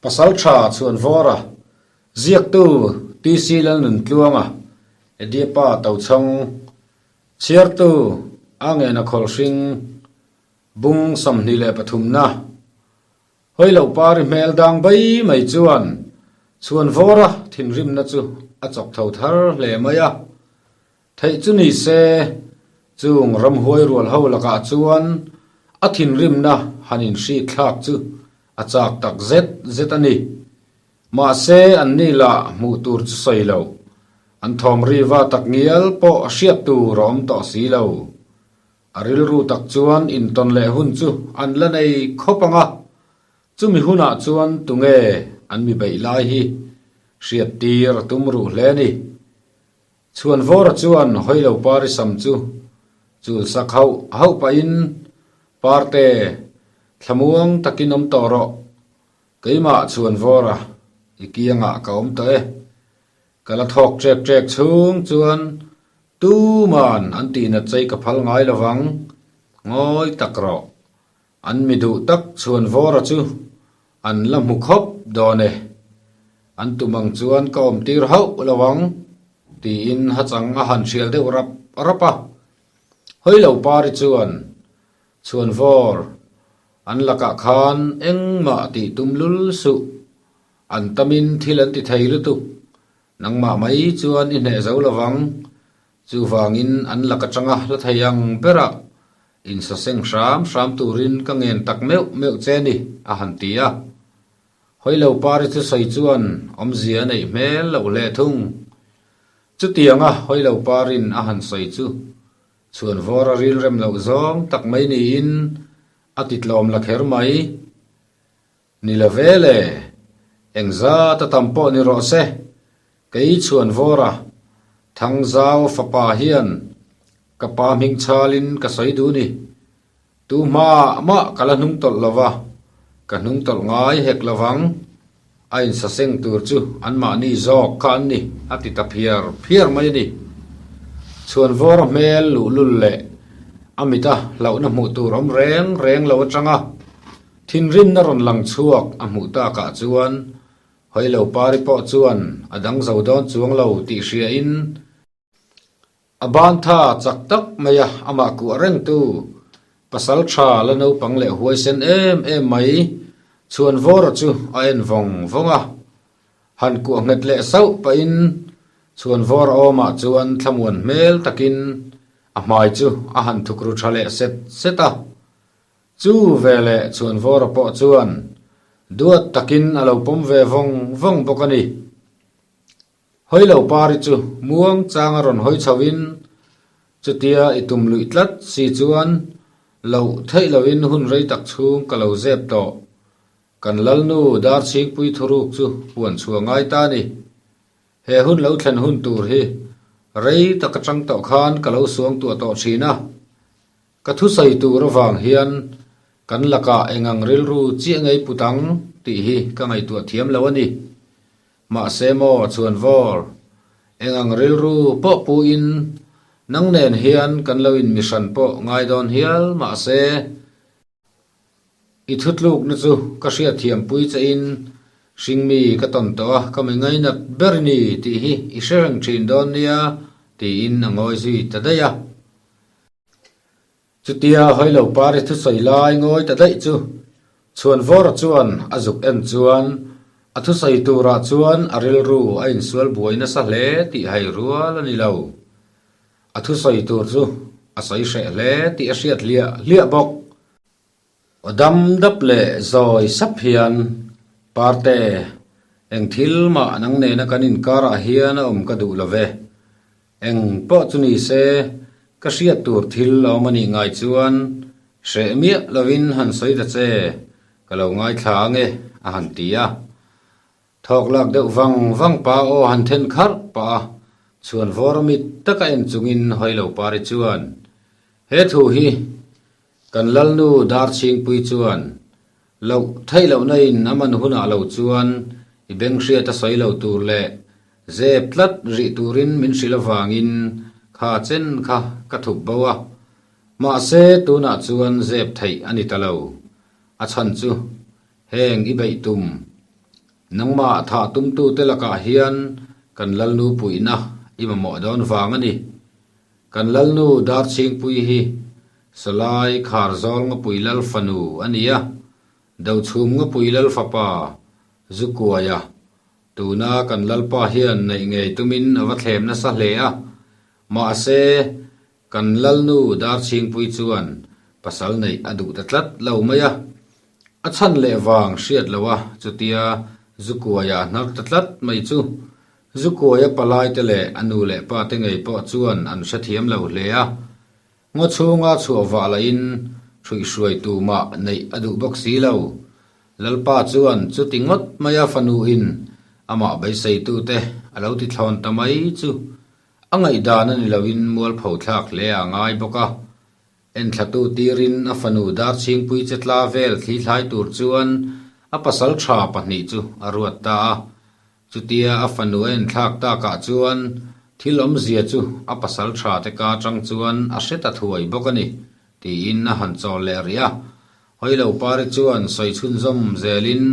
Pasaltha Chhuanvawra, Ziaktu TC Lalnuntluanga, Edipa Tochhawng, Chhiartu A Ngena Khawlhring, Bung 23 na. Hawi lo pari hmel dang bai mai chuan Chhuanvawra thinrimna chu a chawk tho thar hle mai a. Theih chu ni se, chung ramhuai rual ho lakah chuan a thinrimna han inhrik thlak chu a chak tak zet zet a ni. Mahse, anni lah hmuh tur chu sawi lo, an thawm riva tak ngial pawh hriat tur a awm tawh si lo. A rilru tak chuan intawn leh hun chu an la nei khawp ang a, chumi hunah chuan tunge an mi beih lai hi hriat tir a tum ruh hle a ni. Chhuanvawra chuan Hawilo Pari sam chu chul sak hauh hauh pahin, Parte, thlamuang takin awm tawh rawh. Keimah Chhuanvawra, i kiangah ka awm tawh e. Ka la thawk ṭek ṭek chhung chuan tuman an tihnat chei ka phal ngai lovang. Ngawi tak rawh. An mi duh tak Chhuanvawra chu an la hmu khawp dawn e. An tum ang chuan ka awm tir hauh lo ang, tiin hachang a han hrial deuh rap rap a. Hawilo Pari chuan Chhuanvawr an lakah khan engmah tih tum lul suh, an tamin thil an ti thei lutuk, nangmah mai chuan i hneh zo lo vang, chuvangin an lak atanga hla thei ang berah insaseng hram hram turin ka ngen tak meuh meuh che ni, a han ti a. Hawilo Pari chu sawi chuan awmzia a neih hmel loh hle thung. Chutianga Hawilo Parin a han sawi chu chhuanvawr a rilrem loh zawng tak mai niin a ti tlawm la kher mai. Ni lo ve le, engzat a tam pawh ni rawh se, kei chhuanvawra Thangzau fapa hian ka pa hming chhalin ka sawi duh ni. Tu hma mah ka la hnung tawlh lo va, ka hnung tawlh ngai hek lo vang. A insaseng tur chu anmahni zawk kha an ni, a ti ta phiar phiar mai a ni. Chhuanvawra hmel luhlul leh a mita hlauhna hmuh tur awm reng reng lo atanga thinrimna rawn lang chhuak a hmuh takah chuan Hawilo Pari pawh chuan a dang zo dawn chuang lo tih hriain, A ban tha chak tak mai a, amah kuah rengtu pasal tha la naupang leh huaisen em em mai Chhuanvawra chu a en vawng vawng a. Han kuah nghet leh sauh pahin Chhuanvawra awmah chuan thlamuan hmel takin a hmai chu a han thukru tha leh set set a. Chu veleh Chhuanvawra pawh chuan duat takin a lo pawm ve vawng vawng bawk a ni. Hawi lo pari chu muang chang a rawn hawi chho in chutia i tum luih tlat si chuan loh theih lo in hun rei tak chhung ka lo zep tawh. Kan Lalnu Darchhingpui thuruk chu puan chhuah ngai ta ni. He hun lo thlen hun tur hi rei tak atang tawh khan ka lo suang tuah tawh thin a. Ka thusawi tur avang hian kan lakah engang rilru chiah ngei put ang tih hi ka ngaihtuah thiam lo a ni. Mahse maw Chhuanvawr, eng ang rilru pawh puin nang nen hian kan lo inmihran pawh ngai dawn hial mahse i thutlukna chu ka hriatthiampui chein hringmi ka tawn tawh a, ka mi ngainat ber i ni tih hi i hre reng thin dawn nia tiin a ngawi zui ta daih a. Chutia Hawilo Pari thusawi lai ngawi ta daih chu Chhuanvawra chuan a zuk en chuan a thusawi turah chuan a rilru a insual buai nasa hle tih hai rual a ni lo. A thusawi tur chu a sawi hreh hle tih a hriat hliah hliah bawk. Aw dam dap leh zawi sap hian Parte, eng thil mah nang nena kan inkarah hian a awm ka duh lo ve. Eng pawh chu ni se, ka hriat tur thil a awm a nih ngai chuan hreh miah lovin han sawi ta che, ka lo ngaithla ang e, a han ti a. Thawk lak deuh vang vang pa aw han then kharh pah a, chhuan vawr a mit taka en chungin Hawilo Pari chuan, He thu hi kan Lalnu Darchhingpui chuan Loh theih lohna in a man hunah lo chuan i beng hriat a sawi lo tur leh zep tlat rih turin min hrilh avangin kha chen kha ka thup bo a. Mahse tunah chuan zep theih a ni ta lo. A chhan chu heng i beih tum. Nangmah thah tumtute lakah hian kan Lalnu puihna i mamawh dawn vang a ni. Kan Lalnu Darchhingpui hi Salai Kharzawl Ngapui Lal fanu a ni a, Dochhum Ngapui Lal fapa Zukuaia tuna kan Lalpa hian neih ngei tumin a va thlem nasa hle a, mahse Kan Lalnu Darchhingpui chuan pasal neih a duh ta tlat lo mai a, a chhan leh vang hriat lo a chutia Zukuaia a hnar ta tlat mai chu Zukuaia palaite leh a nu leh pa te ngei pawh chuan an hrethiam lo hle a, ngaw chhunga chhuah vah lahin hruihhruai tumah neih a duh bawk si lo. Lalpa chuan chuti ngawt maia fanuin amah beiseitute a lo ti thlawn ta mai chu A ngaihdan a ni loin mualpho thlak hle a ngai bawk a. Enthlatu tirin a fanu Darchhingpui che tla vel thlithlai tur chuan a pasal tha pahnih chu a ruat ta a. Chutia a fanu a enthlak takah chuan thil awmzia chu a pasal tha te ka atang chuan a hre ta thuai bawk a ni, tiin a han chawl leh rih a. Hawilo Pari chuan sawi chhunzawm zelin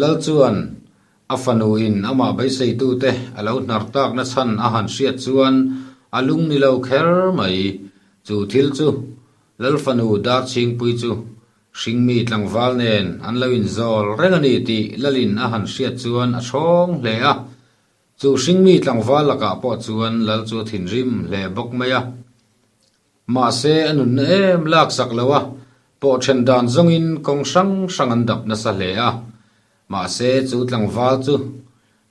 Lal chuan a fanuin amah beiseitute a lo hnar takna chhan a han hriat chuan a lung ni lo kher mai. Chu thil chu Lal fanu Darchhingpui chu hringmi tlangval nen an lo inzawl reng a ni tih Lalin a han hriat chuan a hrawng hle a. Chu hringmi tlangval lakah pawh chuan Lal chu a thinrim hle bawk mai a. Mahse, a nunna em lak sak lo a, pawh then dan zawngin kawng hrang hrang an dap nasa hle a. Mahse, chu tlangval chu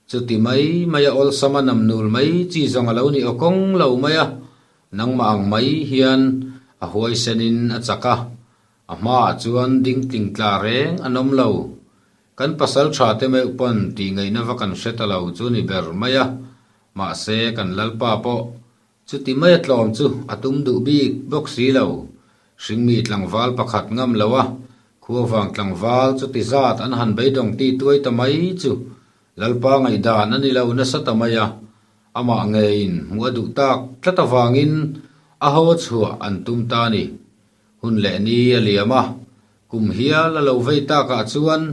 chuti mai mai a awlsam a namnul mai chi zawng a lo ni aw kawng lo mai a, nangmah ang mai hian a huaisenin a chak a, a hmaah chuan ding tling tla reng an awm lo. Kan pasal tha te meuh pawn tih ngaihna va kan hre ta lo chu ni ber mai a, mahse kan Lalpa pawh Chuti mai a tlawm chu a tum duh bik bawk si lo. Hringmi tlangval pakhat ngam lo a, khuavang tlangval chuti zat an han beidawng ti tuai ta mai chu Lalpa ngaihdan a ni lo nasa ta mai a, amah ngeiin hmuh a duh tak tlat avangin a ho a chhuah an tum ta a ni. Hun leh ni a liam a, kum hial a lo vei takah chuan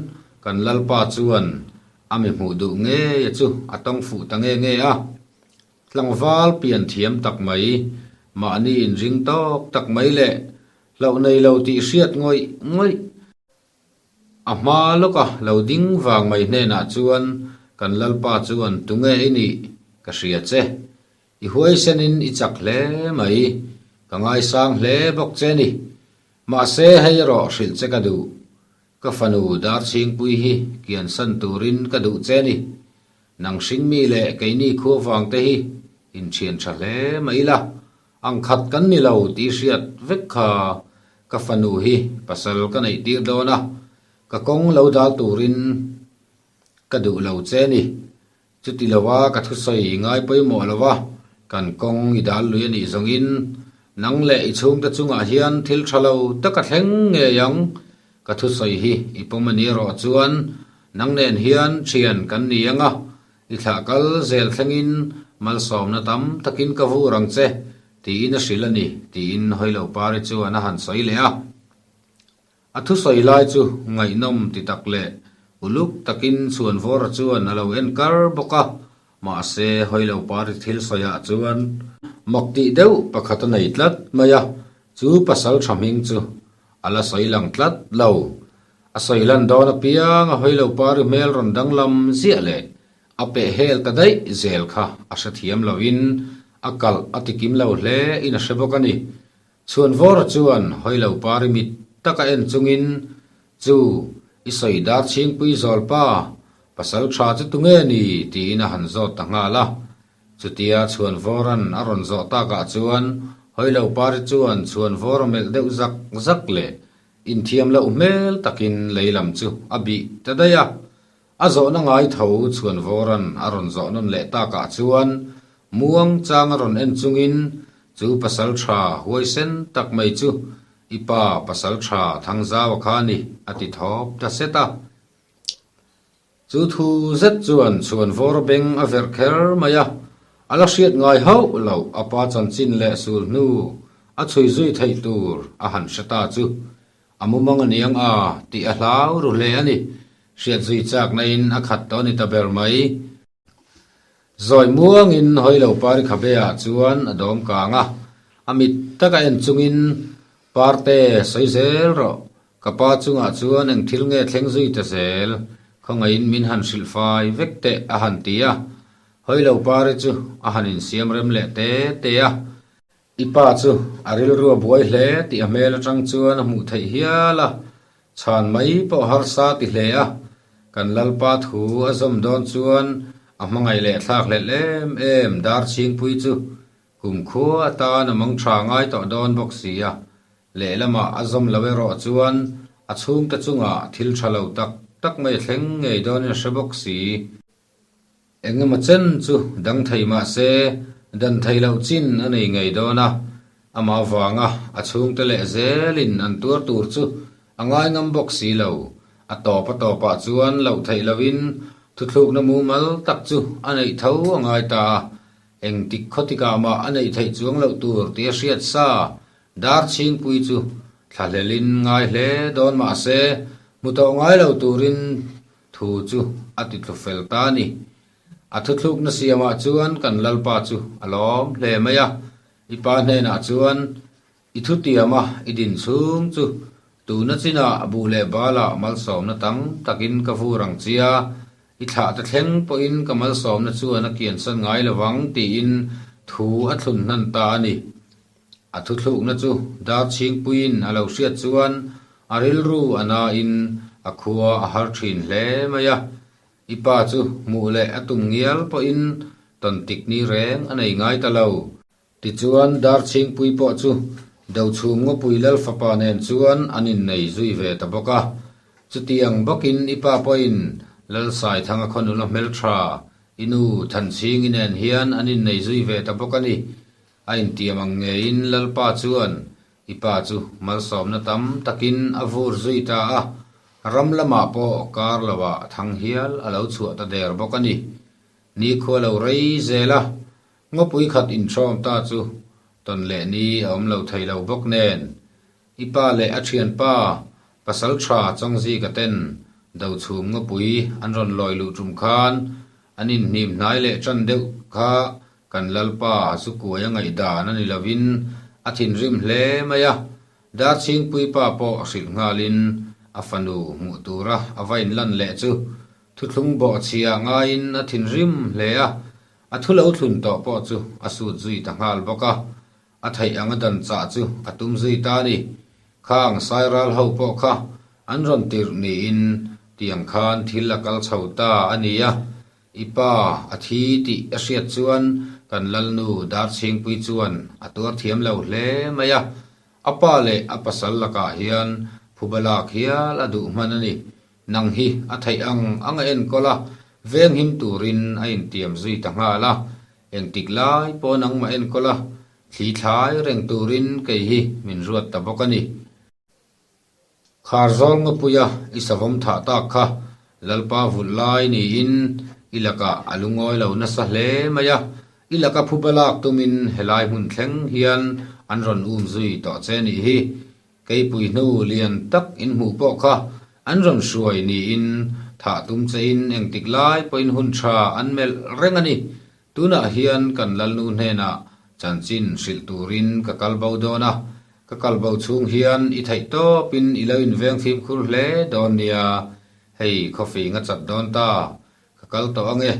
kan Lalpa chuan a mi hmuh duh ngei a chu a tawng fuh ta nge nge a. Tlangval pian thiam tak mai, mahni inring tawk tak mai leh hlauh nei lo tih hriat ngawih ngawih. A hma lawka lo ding vang mai hnenah chuan kan Lalpa chuan tunge i nih ka hria che. I huaisenin i chak hle mai, ka ngaisang hle bawk che ni. Mahse hei erawh hrilh che ka duh. Ka fanu Darchhingpui hi kiansan turin ka duh che ni. Nang hringmi leh keini khuavang te hi inthian tha hle mai ila, ang khat kan ni lo tih hriat vek kha ka fanu hi pasal ka neih tir dawn a, ka kawng lo dal turin ka duh lo che ni. Chuti lova ka thusawi i ngai pawimawh lova kan kawng i dal lui a nih zawngin nang leh i chhungte chungah hian thil tha lo tak a thleng ngei ang. Ka thusawi hi i pawm a ni erawh chuan nang nen hian thian kan ni ang a, i thlah kal zel thlengin malsawmna tam takin ka vur ang che tiin a hrilh a ni tiin Hawilopari chuan a han sawi leh a. A thusawi lai chu ngaihnawm ti tak leh uluk takin Chhuanvawra chuan a lo en kar bawk a, mahse Hawilopari thil sawiah chuan mak tih deuh pakhat a nei tlat mai a, chu pasal tha hming chu A la sawi lang tlat lo. A sawi lan dawn apiang a hawi lo pari hmel rawn danglam ziah leh a peh hel ta daih zel kha a hrethiam loin a kalh a tikim lo hle in a hre bawk a ni. Chhuanvawra chuan hawi lo pari mit taka en chungin, Chu, i sawi dar chhingpui zawl pa, pasal tha chu tunge ni? tiin a han zawt ta nghal a. Chutia Chhuanvawra'n a rawn zawh takah chuan Hawilopari chuan Chhuanvawra melh deuh zak zak leh inthiam loh hmel takin lei lam chu a bih ta daih a. A zawhna ngai tho Chhuanvawra'n a rawn zawh nawn leh takah chuan muang chang a rawn en chungin chu pasal tha huaisen tak mai chu i pa pasal tha Thangzaua kha a ni a ti thawp ta set a. Chu thu zet chuan chhuanvawr beng a verh kher mai a, a la hriat ngai hauh loh a pa chanchin leh sul hnu a chhui zui theih tur a han hre ta chu a mumang a niang a tih a hlau ru hle a ni. Hriat zui chakna in a khat tawh a ni ta ber mai. Zawi muangin Hawilo Pari khabe ah chuan a dawm kang a, a mit taka en chungin Parte sawi zel rawh, ka pa chungah chuan eng thil nge thleng zui ta zel, khawngaihin min han hrilh fai vek teh a han ti a. Hawilo Pari chu a han insiam rem leh te te a. I pa chu a rilru a buai hle tih a hmel atang chuan a hmuh theih hial a, chhan mai pawh harsa ti hle a, kan Lalpa thu a zawm dawn chuan a hmangaih leh thlak hlelh em em Darchhingpui chu kumkhua atan a mang tha ngai tawh dawn bawk si a, lehlamah a zawm lo erawh chuan a chhungte chungah thil tha lo tak tak mai a thleng ngei dawnin a hre bawk si. Eng emaw chen chu dang thei mah se, dan thei loh chin a nei ngei dawn a, amah avanga a chhungte leh zelin an tuar tur chu a ngai ngam bawk si lo. A tawp a tawpah chuan loh theih lohin thuthlukna mumal tak chu a neih tho a ngai ta a, engtik khawtikah mah a neih theih chuang loh tur tih a hriat sa. Darchhingpui chu thlahlelin ngai hle dawn mah se, hmu tawh ngai lo turin Thu chu a ti tlu fel ta a ni. A thuthlukna siamah chuan kan Lalpa chu a lawm hle mai a, i pa hnenah chuan i thutiama i din chhung chu tuna chinah buh leh balah malsawmna tam takin ka vur ang chia, i thlahte thleng pawhin ka malsawmna chuan a kiansan ngai lovang tiin thu a thlun hnan ta a ni. A thuthlukna chu Darchhingpuiin a lo hriat chuan a rilru a nain a khua a har thin hle mai a. I pa chu hmuh leh a tum ngial pawhin tawn tik ni reng a nei ngai ta lo. Tichuan Darchhingpui pawh chu Dochhum Ngawpui Lal fapa nen chuan an innei zui ve ta bawk a. Chutiang bawkin i pa pawhin Lal Saithanga khawnula hmeltha i nu Thanchhingi nen hian an innei zui ve ta bawk a ni. A intiam ang ngeiin Lalpa chuan i pa chu malsawmna tam takin a vur zui ta a, ram lamah pawh kar loah thang hial a lo chhuah ta der bawk a ni. Nikhua lo rei zel a, ngawpui khat inhrawm ta chu tawn leh ni a awm lo thei lo bawk nen, I pa leh a thianpa, pasal tha Chawngzika ten Dochhum ngawpui an rawn lawi luh tum khan an inhnim hnai leh tan deuh kha kan Lalpa zu kuai a ngaihdan a ni lovin a thinrim hle mai a, Darchhingpui pa pawh hrilh nghalin a fanu hmuh tura a va inlan leh chu thuthlung bawhchhia ngaiin a thinrim hle a, a thu lo thlun tawh pawh chu a sut zui ta nghal bawk a. A theih anga dan chah chu a tum zui ta a ni. Khang Sairal ho pawh kha an rawn tirh niin tiang khan thil a kal chho ta a ni a. I pa a thi tih a hriat chuan kan Lalnu Darchhingpui chuan a tuar thiam lo hle mai a. A pa leh a pasal lakah hian phuba lak hial a duh hman a ni. Nang hi a theih ang ang a enkawl a, venghim turin a intiam zui ta nghal a. Engtik lai pawh nangmah enkawl a, thli thlai reng turin kei hi min ruat ta bawk a ni. Khar zawl ngawpuia i savawm thah tak kha Lalpa vulh lai niin i lakah a lungawi lo nasa hle mai a, i laka phuba lak tumin helai hmun thleng hian an rawn um zui tawh che nih hi. Keipui hnu lian tak in hmuh pawh kha an rawn hruai niin thah tum chein engtik lai pawhin hun tha an melh reng a ni. Tunah hian kan Lalnu hnenah chanchin hrilh turin ka kal bo dawn a, ka kal bo chhung hian i theih tawpin i lo inveng fimkhur hle dawn nia, hei khawfing a chat dawn ta, Ka kal tawh ange,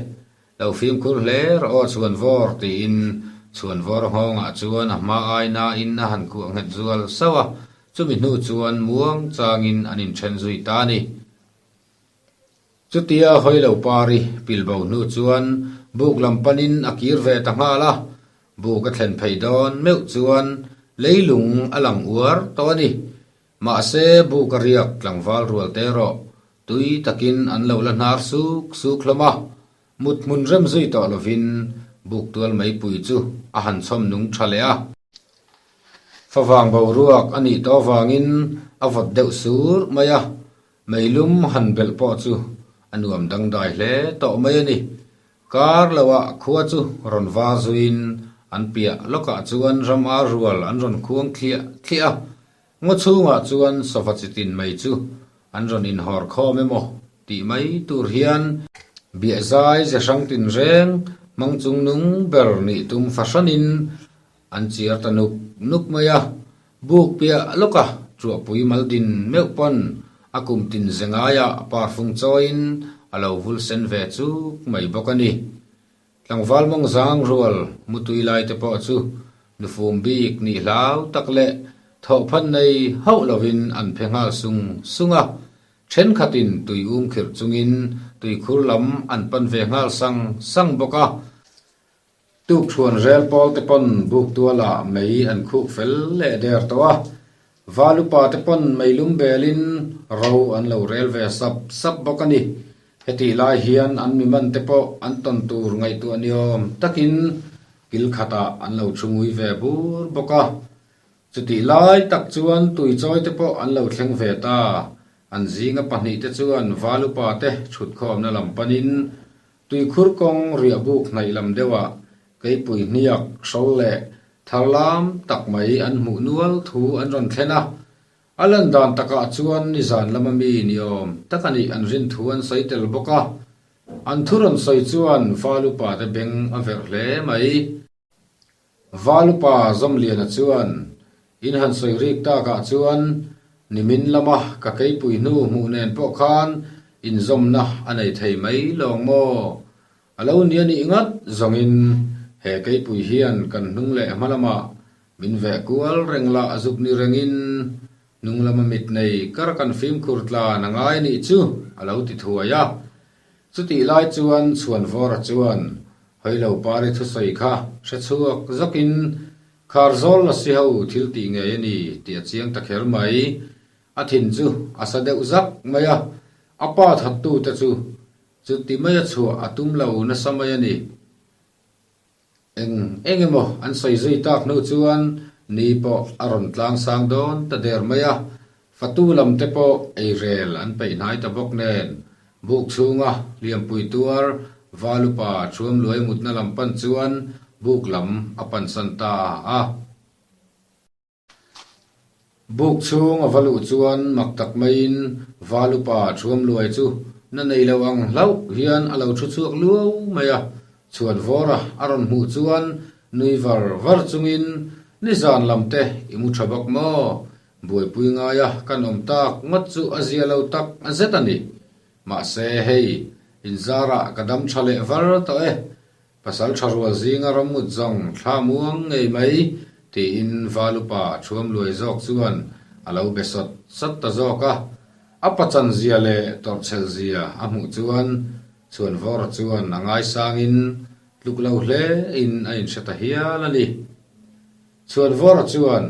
lo fimkhur hle rawh aw Chhuanvawr tiin Chhuanvawr nghawngah chuan a hma ai nain a han kuah nghet zual sauh a, chumi hnu chuan muang changin an inthen zui ta a ni. Chutia Hawilo Pari pilbo hnu chuan buk lam panin a kir ve ta nghal a, buk a thlen phei dawn meuh chuan leilung a lang uar tawh a ni. Mahse buk a riak tlangval rual te erawh tui takin an lo la hnar suk suk hlawm a, mut hmun rem zui tawh lovin buk tual meipui chu a han chhawm nung tha leh a. Favang boruak a nih tawh avangin a vawt deuh sur mai a, meilum han belh pawh chu a nuam dangdai hle tawh mai a ni. Kar loah khua chu rawn va zuiin an piah lawkah chuan ram ar rual an rawn khuang thliah thliah a, Ngaw chhungah chuan sava chitin mai chu an rawn inhawr khawm emaw? tih mai tur hian biahzai ze hrang tinreng hmang chungnung ber nih tum fahranin an chiar ta nuk nuk mai a. Buk piah lawka Chuahpui mal din meuh pawn a kum tin ze ngaiah parfung chawiin a lo vul sen ve chuk mai bawk a ni. Tlangval mawng zang rual mutui lai te pawh chu nufum bik nih hlau tak leh thawhphan nei hauh lovin an phe nghal sung sung a, thenkhatin tui um khirh chungin tuikhur lam an pan ve nghal sang sang bawk a. Tukṭhuan rel pawl te pawn buk tualah mei an khuk fel leh der tawh a, val upa te pawn mei lum belin ro an lo rel ve sap sap bawk a ni. Hetih lai hian an mi man te pawh an tawn tur ngaihtuah niawm takin kil khatah an lo thu ngui ve bur bawk a. Chutih lai tak chuan tuichawi te pawh an lo thleng ve ta. An zinga pahnihte chuan val upa te thutkhawmna lam panin Tuikhur kawng riah buk hnaih lam deuhah keipui hniak, hrawl leh tharlam tak mai an hmuh nual thu an rawn thlen a. A lan dan takah chuan nizan lama mi niawm tak a nih an rin thu an sawi tel bawk a. An thu rawn sawi chuan Val upa te beng a verh hle mai. Val upa Zawmliana chuan in han sawi rik takah chuan nimin lama ka keipui hnu hmuh nen pawh khan inzawmna a nei thei mai lawng maw? A lo nia nih ngat zawngin he keipui hian kan hnung leh hma lamah min veh kual reng lah zuk ni rengin hnung lama mit nei kar kan fimkhur tlan a ngai nih chu a lo ti thuai a. Chutih lai chuan Chhuanvawra chuan Hawilo Pari thusawi kha hre chhuak zawkin Kharzawl lasi ho thil tih ngei a ni tih a chiang ta kher mai. A thin chu a sa deuh zak mai a, a pa thattute chu chuti maia chhuah a tum lo nasa mai a ni. Eng eng emaw an sawi zui tak hnu chuan ni pawh a rawn tlang sang dawn ta der mai a, fatu lam te pawh ei rel an peih hnai ta bawk nen buk chhunga hliampui tuar Valupa Thuamluai mutna lam pan chuan buk lam a pansan ta a. Buk chhung a va luh chuan mak tak maiin Val upa Thuamluai chu na nei lo ang hlauh hian a lo thu chhuak luau mai a, chhuat vawra a rawn hmuh chuan nui var var chungin nizan lam te i mu tha bawk maw? Buaipui ngaia kan awm tak ngawt chu a zia lo tak zet a ni. Mahse hei, inzarah ka dam tha leh var tawh e. Pasal tha rual zinga ramngut zawng thla muang ngei mai tiin Val upa Thuamluai zawk chuan a lo be sawt sawt ta zawk a. A pachan zia leh tawrhchhel zia a hmuh chuan Chhuanvawra chuan a ngaisangin tluk lo hle in a inhre ta hial a ni. Chhuanvawra chuan,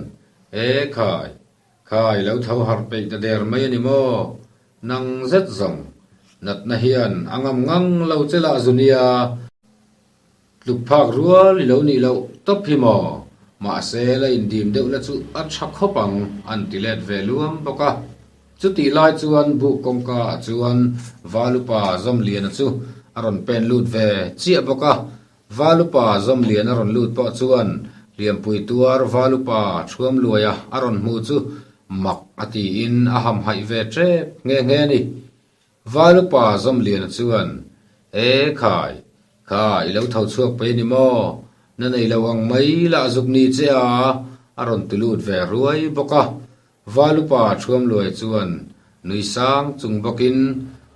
E khai, khai lo tho harh peih ta der mai a ni maw? Nang zet zawng, natna hian a ngam ngang lo che lah zu nia, tluk phak rual i lo nih loh tawp hi maw? Mahse la indim deuh la chu a tha khawp ang an ti let ve luam bawk a. Chutih lai chuan buk kawngka ah chuan Valupa Zawmliana chu a rawn pen lut ve chiah bawk a. Valupa Zawmliana rawn lut pawh chuan hliampui tuar Valupa Thuamluaia a rawn hmu chu Mak a tiin a hamhaih ve tep nghe nghe a ni. Valupa Zawmliana chuan, E khai, kha i lo tho chhuak pei a ni maw? Na nei lo ang mai lah zuk ni che a, a rawn ti lut ve ruai bawk a. Valupa Thuamluai chuan nui sang chung bawkin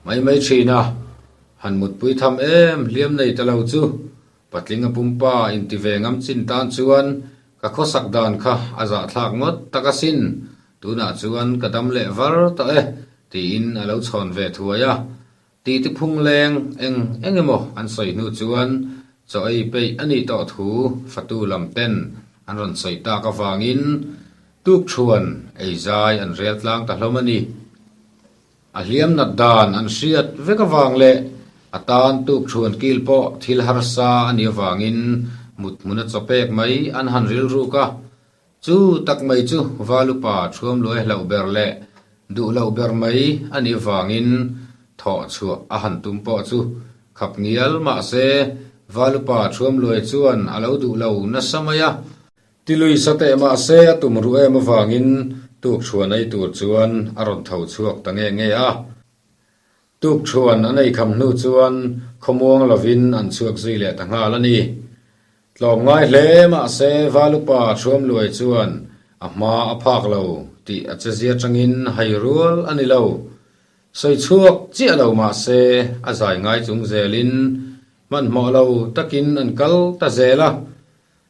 mai mai thin a, han mutpui tham em hliam nei ta lo chu Patling a pumpa inti ve ngam chin tan chuan ka khawsak dan kha a zahthlak ngawt tak asin, tunah chuan ka dam leh var tawh e, tiin a lo chhawn ve thuai a. Titi phung leng eng eng emaw an sawi hnu chuan chaw ei peih a nih tawh thu fatu lam ten an rawn sawi tak avangin tukṭhuan ei zai an rel tlang ta hlawm a ni. A hliam nat dan an hriat vek avang leh a tan tuk thuan kil pawh thil harsa a nih avangin mut hmun a chawpek mai an han rilruk a. Chu tak mai chu Valupa Thuamluai hlauh ber leh duh loh ber mai a nih avangin thawh chhuah a han tum pawh chu khap ngial mahse Valupa Thuamluai chuan a lo duh lo nasa mai a. Ti lui sa teh mah se a tum ruh em avangin tuk chhuan ei tur chuan a rawn tho chhuak ta nge nge a. Tukṭhuan an eikham hnu chuan khawmuang lovin an chhuak zui leh ta nghal a ni. Tlawm ngai hle mahse Valupa Thuamluai chuan a hma a phak lo tih a chezia tangin hai rual a ni lo. Sawi chhuak chiah lo mahse a zai ngai chung zelin hmanhmawh lo takin an kal ta zel a.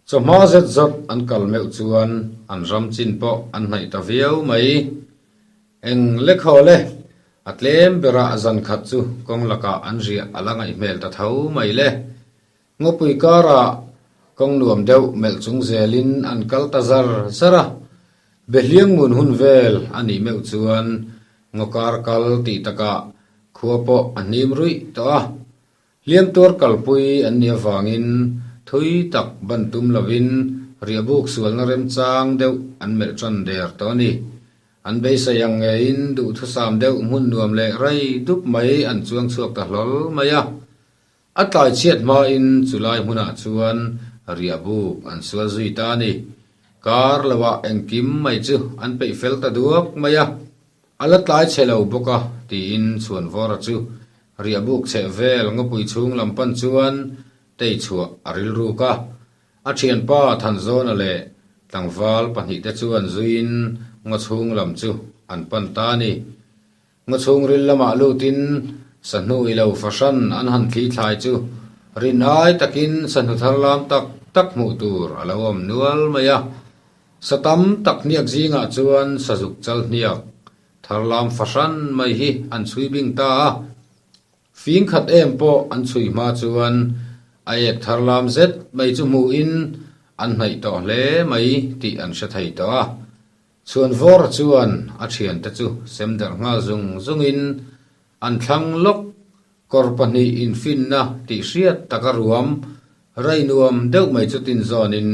Chawhma zet zawt an kal meuh chuan an ram chin pawh an hnaih ta viau mai. Eng lekhaw le, a tlem berah zan khat chu kawng lakah an riah a la ngaih hmel ta tho mai le. Ngawpui karah kawng nuam deuh melh chung zelin an kal ta zar zar a. Behliang ngun hun vel a nih meuh chuan ngaw kar kal tih takah khua pawh a hnim ruih tawh a. Hliam tuar kalpui an nih avangin thui tak ban tum lovin riahbuk sualna remchang deuh an melh tan der tawh a ni. An beisei ang ngeiin duhthusam deuh hmun nuam leh rei dup mai an chuang chhuak ta hlawl mai a. A tlai chhiat hmain chulai hmunah chuan riahbuk an sual zui ta a ni. Kar loah engkim mai chu an peih fel ta duak mai a. A la tlai chhe lo bawk a, tiin Chhuanvawra chu riahbuk chheh vel ngawpui chhung lam pan chuan tei chhuah a rilruk a. A thianpa Thanzawna leh tlangval pahnihte chuan zuiin ngaw chhung lam chu an pan ta a ni. Ngaw chhungril lamah lutin sahnu i lo fahran an han thli thlai chu rin ai takin sahnu thar lam tak tak hmuh tur a lo awm nual mai a. Sa tam tak hniak zingah chuan sazuk chal hniak thar lam fahran mai hi an chhui bing ta a. Fing khat em pawh an chhui hma chuan a ek thar lam zet mai chu hmuhin an hnaih tawh hle mai tih an hre thei tawh a. Chhuanvawra chuan a thiante chu sem derh nghal zung zungin an thlang lawk kawr pahnih infinna tih hriat taka ruam rei nuam deuh mai chu tin zawnin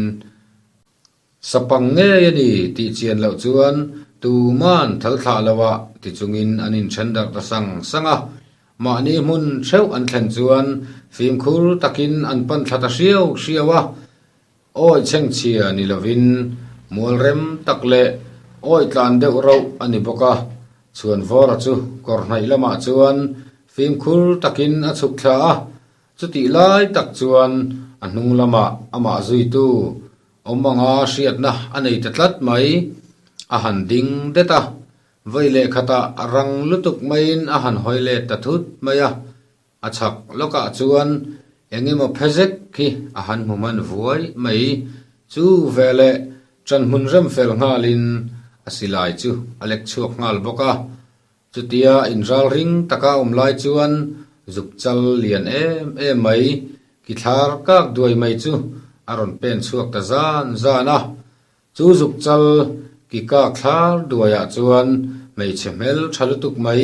Sapang ngei a ni tih chian loh chuan tuman thal thlah lo ah ti chungin an inthen darh ta sang sang a. Mahni hmun theuh an thlen chuan fimkhur takin an pan thla ta hriau hriau a. Awi chhengchhia ni lovin mual rem tak leh awi tlan deuh rauh a ni bawk a. Chhuanvawra chu kawr hnaih lamah chuan fimkhur takin a chhuk thla a. Chutih lai tak chuan a hnung lamah amah zuitu awm anga hriatna a nei ta tlat mai. A han ding det a, vawi leh khatah rang lutuk maiin a han hawi let ta thut mai a. A chhak lawkah chuan eng emaw phe zek hi a han hmu hman vuai mai. Chu veleh ṭanhmun rem fel nghalin a silai chu a lek chhuak nghal bawk a. Chutia inral ring taka awm lai chuan zuk chal lian em em mai, ki thlar kak duai mai chu a rawn pen chhuak ta zan zan a. Chu zuk chal ki kak thlar duaiah chuan hmeichhe hmel tha lutuk mai,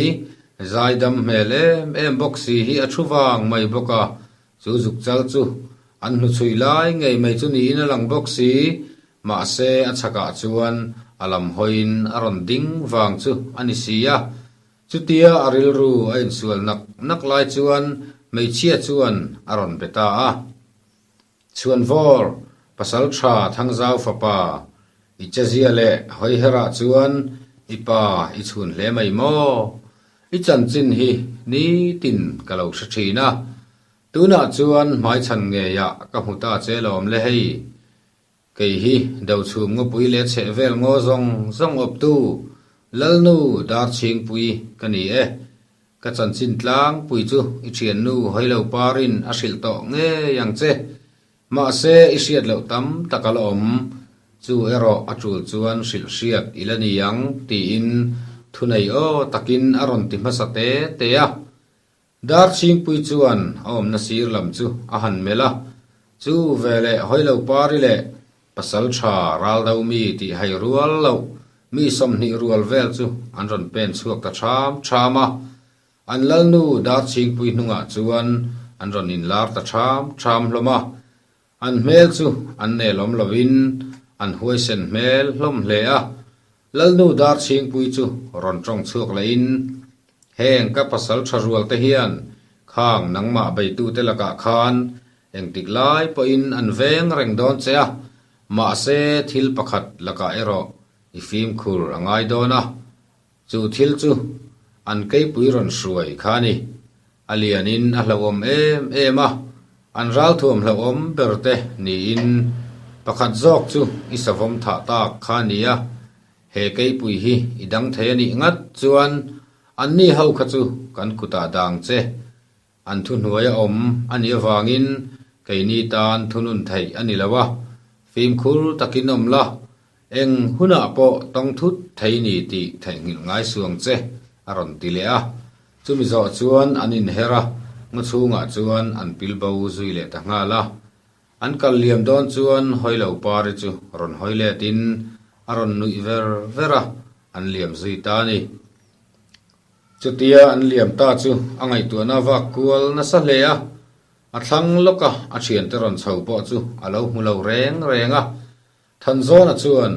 zaidam hmel em em bawk si hi a thu vang mai bawk a. Chu zuk chal chu an hnuchhui lai ngei mai chu niin a lang bawk si, Mahse a chhakah chuan a lam hawiin a rawn ding vang chu a ni si a. Chutia a rilru a insual nak nak lai chuan hmeichhia chuan a rawn be ta a. Chhuanvawr, pasal tha Thangzau fapa, i chezia leh hawiherah chuan i pa i chhun hle mai maw? I chanchin hi nitin ka lo hre thin a. Tunah chuan hmaichhan ngeiah ka hmu ta che lawm le hei. Kei hi Dochhum ngawpui leh chheh vel ngaw zawng zawng awptu Lalnu Darchhingpui ka ni e. Ka chanchin tlangpui chu i thiannu Hawilo Parin a hrilh tawh ngei ang che. Mahse i hriat loh tam tak a la awm. Chu erawh a tul chuan hrilh hriat i la ni ang tiin thunei aw takin a rawn ti hmasa te te a. Darchhingpui chuan a awmna sir lam chu a han melh a, chu veleh Hawilo Pari leh pasal tha Raldo mi tih hai rual loh mi 20 rual vel chu an rawn pen chhuak ta ṭham ṭham a. An lalnu Darchhingpui hnungah chuan an rawn inlar ta ṭham ṭham hlawm a. An hmel chu an nelawm lovin an huaisen hmel hlawm hle a, Lalnu Darchhingpui chu rawn tawng chhuak lehin, Heng ka pasal tha rual te hian khang nangmah beitute lakah khan engtik lai pawhin an veng reng dawn che a, mahse thil pakhat lakah erawh i fimkhur a ngai dawn a, chu thil chu. An keipui rawn hruai kha a ni. A lianin a hlauhawm em em a, an ralthuam hlauhawm ber te niin pakhat zawk chu i savawm thah tak kha a ni a. He keipui hi i dang thei a nih ngat chuan anni ho kha chu kan kutah dang che. An thuhnuai a awm a nih avangin keini tan thunun theih a ni lo a, fimkhur takin awm la, eng hunah pawh tawng thut thei ni tih theihnghilh ngai suang che, a rawn ti leh a. Chumi zawh chuan an inher a, ngaw chhungah chuan an pil bo zui leh ta nghal a. An kal liam dawn chuan Hawilo Pari chu rawn hawi letin a rawn nuih ver ver a, an liam zui ta a ni. Chutia an liam ta chu a ngaihtuahna vak kual nasa hle a, a thlang lawka a thiante rawn chho pawh chu a lo hmu lo reng reng a. Thanzawna chuan,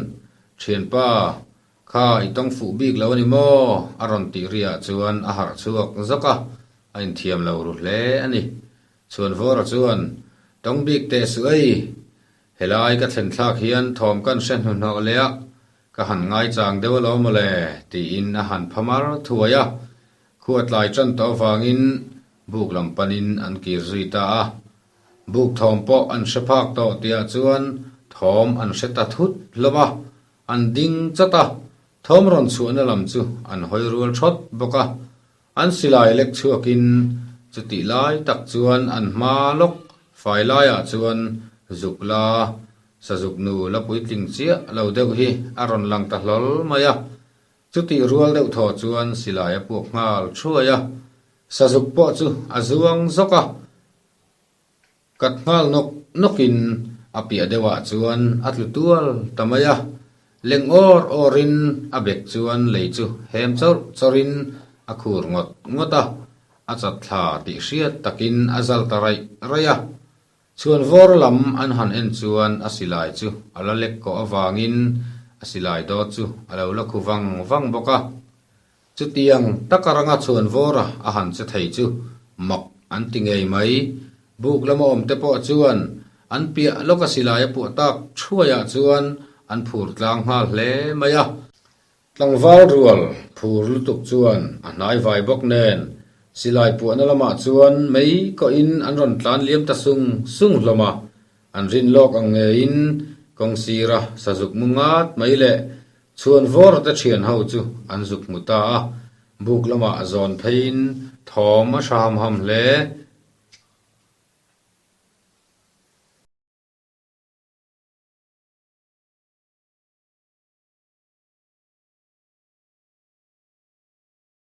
Thianpa, kha i tawng fuh bik lo a ni maw? a rawn tih riah chuan a harh chhuak zawk a, a inthiam lo ru hle a ni. Chhuanvawra chuan, Tawng bik teh suh ei, helai ka thlen thlak hian thawm kan hre hnuhnawh leh a, Ka han ngaichang deuh alawm mawle, tiin a han pha mar thuai a. Khua tlai tan tawh avangin buk lam panin an kir zui ta a. Buk thawm pawh an hre phak tawh tihah chuan thawm an hre ta thut hlawm a, an ding chat a, thawm rawn chhuahna lam chu an hawi rual thawt bawk a. An silai lek chhuakin chutih lai tak chuan an hma lawk fai laiah chuan zuk la Sazuk nu la puitling chiah lo deuh hi a rawn lang ta hlawl mai a, chutih rual deuh thaw chuan silai a puak nghal thuai a, Sazuk pawh chu a zuang zawk a, kat nghal nawk nawkin a piah deuhah chuan a tlu tual ta mai a, leng awr awrin a bek chuan lei chu hem chawrh chawrhin a khur ngawt ngawt a, a chat thla tih hriat takin a zal ta raih raih a. Chhuan vawr lam an han en chuan a silai chu a la lek kawh avangin a silai dawt chu a lo la khu vang vang bawk a. Chutiang taka ranga chhuan vawra a han che thei chu mak an ti ngei mai. Buk lama awm te pawh chuan an piah lawka silai a puah tak thuaiah chuan an phur tlang nghal hle mai a. Tlangval rual phur lutuk chuan a hnai vai bawk nen silai puahna lamah chuan mei kawhin an rawn tlan liam ta sung sung hlawm a, an rin lawk ang ngeiin kawng sira sazuk mu ngat mai leh chhuan vawr te thian ho chu an zuk hmu ta a, buk lamah zawn pheiin thawm a hra ham ham hle.